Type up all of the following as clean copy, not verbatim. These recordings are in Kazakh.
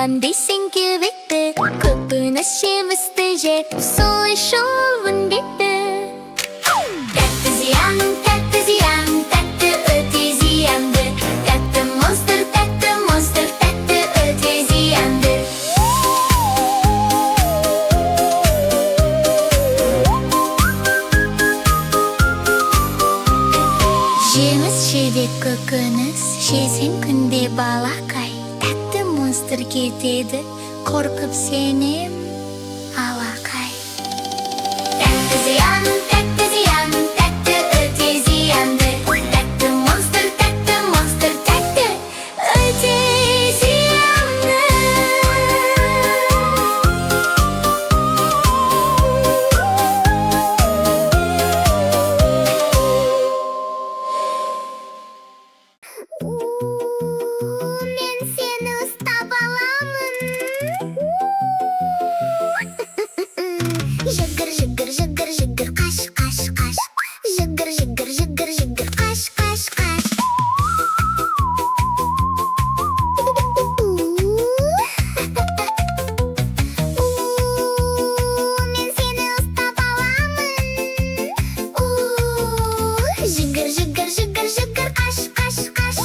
Жаман дейсің кебекті. Көкөніс жемісті жеп, солай міндетті. Тәтті зиян, тәтті зиян, тәтті өте зиянды. Тәтті монстр, тәтті монстр, тәтті өте зиянды. Жеміс жидек, көкөніс жесең күнде, балақай, тәтті монстр кетеді қорқып сенен, алақай. Тәтті зиян, тәтті зиян, тәтті өте зиянды. Тәтті монстр, тәтті монстр, тәтті өте зиянды. Мен сені ұстап аламын. Жүгір, жүгір, жүгір, жүгір, қаш, қаш, қаш. Жүгір, жүгір, жүгір, жүгір, қаш, қаш, қаш. Мен сені ұстап аламын. Жүгір, жүгір, жүгір, жүгір, қаш, қаш, қаш.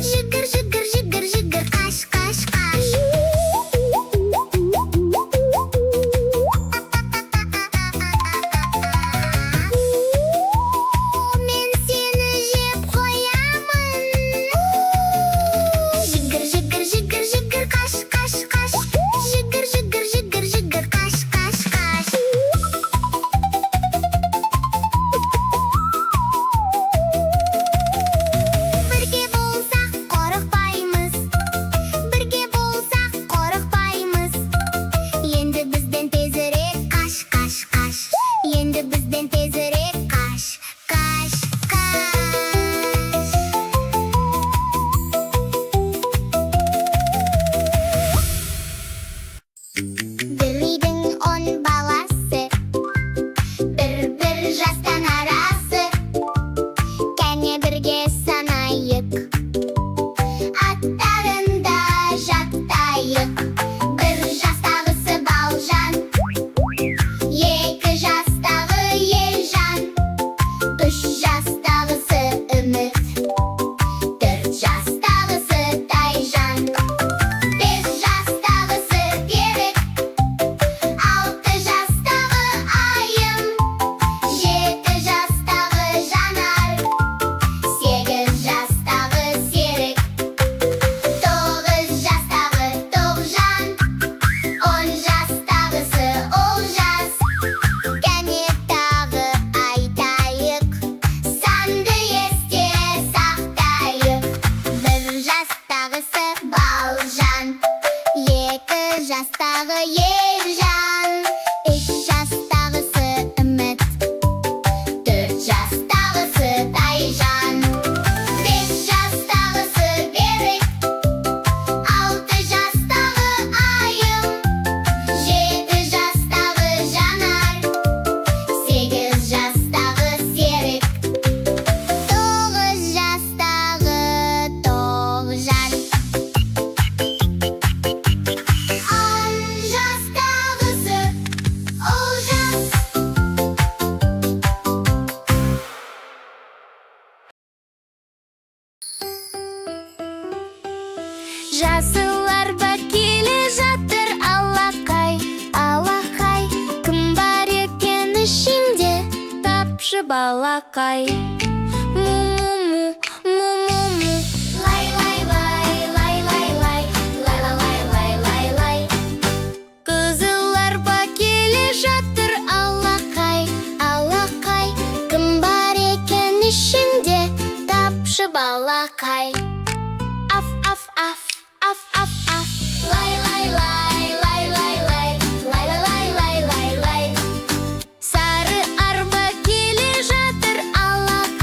Жүгір, жүгір, жүгір, жүгір, қаш, қаш, қаш. Мен сені жеп қоямын. Жүгір, жүгір, жүгір, жүгір, қаш, қаш, қаш. Жүгір, жүгір, жүгір, жүгір, қаш, қаш, қаш. Бірге болсақ қорықпаймыз. Бірге болсақ қорықпаймыз. Енді бізден тезірек қаш, қаш, қаш. Енді бізден тезірек қаш, қаш, қаш. Бір үйдің 10 баласы, бір-бір жастан арасы. Кәне, бірге санайық, аттарын да жаттайық. 1 жастағысы Балжан, 2 жастағы Елжан, 3 жастағысы Үміт, 4 жастағысы Тайжан, 5 жастағысы Берік, 6 жастағы Айым, 7 жастағы Жанар, 8 жастағы Серік, 9 жастағы Тоғжан, 10 жастағысы Олжас. Кәне, тағы айтайық, санды есте сақтайық. 1 жастағысы Балжан, 2 жастағы Елжан, 3 жастағысы Үміт, 4 жастағысы Тайжан, 5 жастағысы Берік, 6 жастағы Айым, 7 жастағы Жанар, 8 жастағы Серік, 9 жастағы Тоғжан, 10 жастағысы Олжас. Жасыл арба келе жатыр, алақай, алақай. Кім бар екен ішінде? Тапшы, балақай. Му-му-му, му-му-му. Лай, лай, лай, лай, лай, лай, лай, лай, лай, лай, лай. Қызыл арба келе жатыр, алақай, алақай. Кім бар екен ішінде? Тапшы, балақай. Аф, аф, аф, аф, аф, аф. Лай, лай, лай, лай, лай, лай, лай, лай, лай, лай, лай. Сары арба келе жатыр, алақай.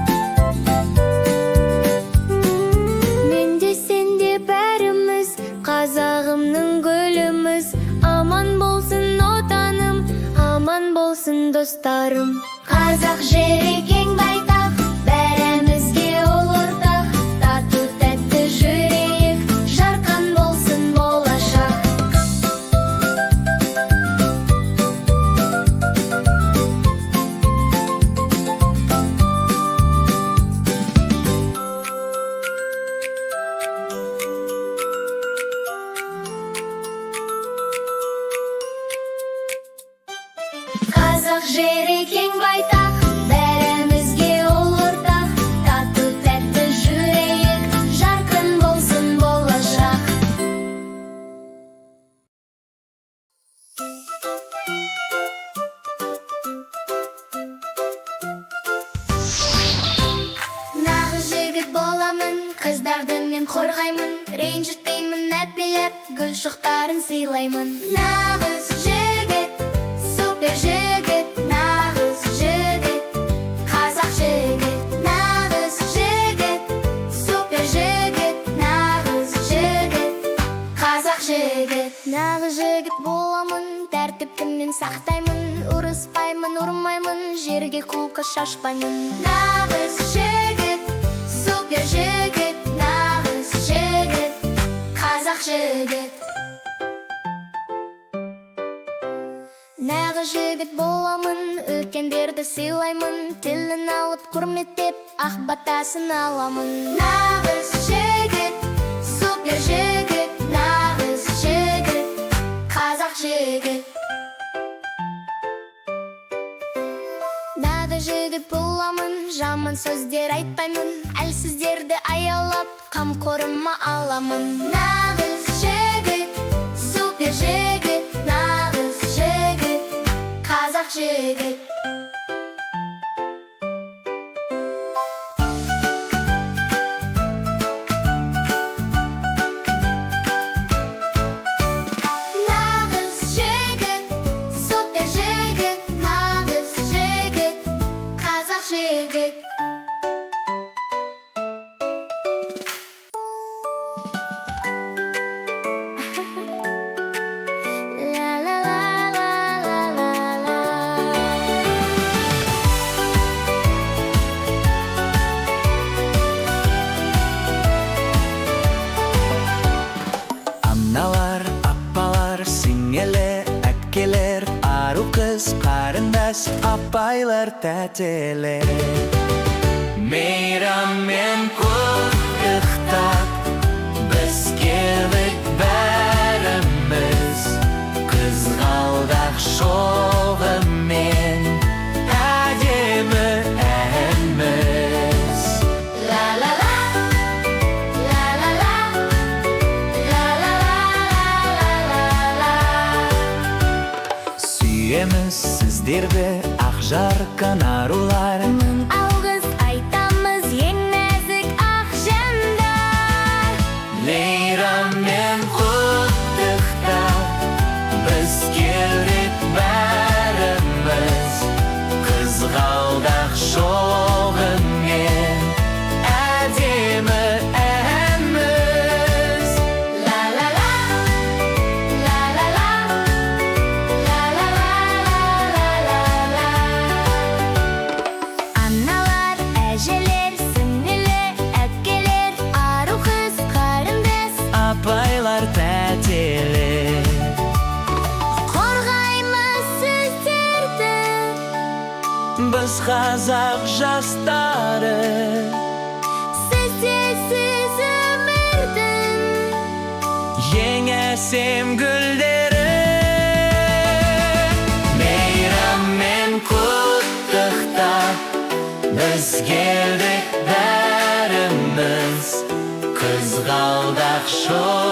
Қазақ жері кең байтақ, бәрімізге ол ортақ. Тату тәтті жүрейік, жарқын болсын болашақ. Қазақ жері кең байтақ, бәрімізге ол ортақ. Тату тәтті жүрейік, жарқын болсын болашақ. Нағыз жігіт боламын, қыздарды мен қорғаймын. Ренжітпеймін әппелеп, гүл шоқтарын сыйлаймын. Нағыз жігіт, супер жігіт. Нағыз жігіт, қазақ жігіт. Нағыз жігіт, супер жігіт. Нағыз жігіт, қазақ жігіт. Нағыз жігіт боламын, тәртіпті мен сақтаймын. Ұрыспаймын, ұрмаймын, жерге қоқыс шашпаймын. Нағыз жігіт, супер жігіт. Нағыз жігіт, қазақ жігіт. Нағыз жігіт боламын, үлкендерді сыйлаймын. Тілін алып құрметтеп, ақ батасын аламын. Нағыз жігіт, супер жігіт. Нағыз жігіт, қазақ жігіт. Нағыз жігіт боламын, жаман сөздер айтпаймын. Әлсіздерді аялап, қамқорыма аламын. Нағыз жігіт, супер жігіт. Нағыз жігіт, қазақ жігіт. Нағыз жігіт, супер жігіт. Нағыз жігіт, қазақ жігіт. Ла ла ла ла ла ла ла. Аналар, апалар, сіңелер, әпкелер, ару қыз, қарындас, апайлар, тәтелер. Мейраммен құттықтап, біз келдік бәріміз. Қызғалдақ шоғымен әдемі әніміз. Ла ла ла, ла ла ла, ла ла ла ла ла. Сүйеміз сіздерді, ақ жарқын арулар. Мың алғыс айтамыз, ең нәзік ақ жандар. Мейраммен құттықтап, біз келдік бәріміз. Қызғалдақ шоғымен әдемі әніміз. Ла ла ла, ла ла ла, ла ла ла ла ла ла. Аналар, әжелер, сіңлілер, әпкелер, ару қыз, қарындас, апайлар, тәтелер. Қорғаймыз сіздерді. Біз, қазақ жастары, Сіздерсіз өмірдің ең әсем гүлдері. Мейраммен құттықтап, біз келдік бәріміз. Қызғалдақ шоқ